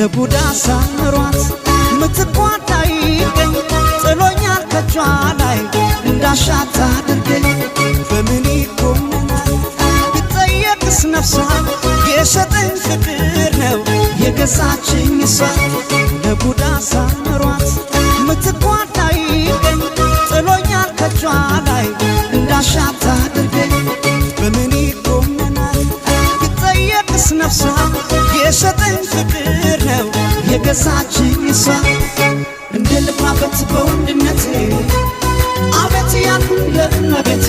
ለጉዳ ሳምሯት ምትኳን አይገኝ፣ ጥሎኛል ከጇ ላይ እንዳሻት አድርገኝ። በምን ይኮነናል ቢጠየቅስ ነፍሷ? የሸጠኝ ፍቅር ነው የገዛችኝ እሷ። ለጉዳ ሳምሯት ምትኳን አይገኝ፣ ጥሎኛል ከጇ ላይ እንዳሻት አድርገኝ። በምን ይኮነናል ቢጠየቅስ ነፍሷ? የሸጠኝ ፍቅር ነው የገዛችኝ እሷ። እንደ ልኩራበት በወንድነቴ፣ አቤት ያልኩኝ ለእመቤቴ።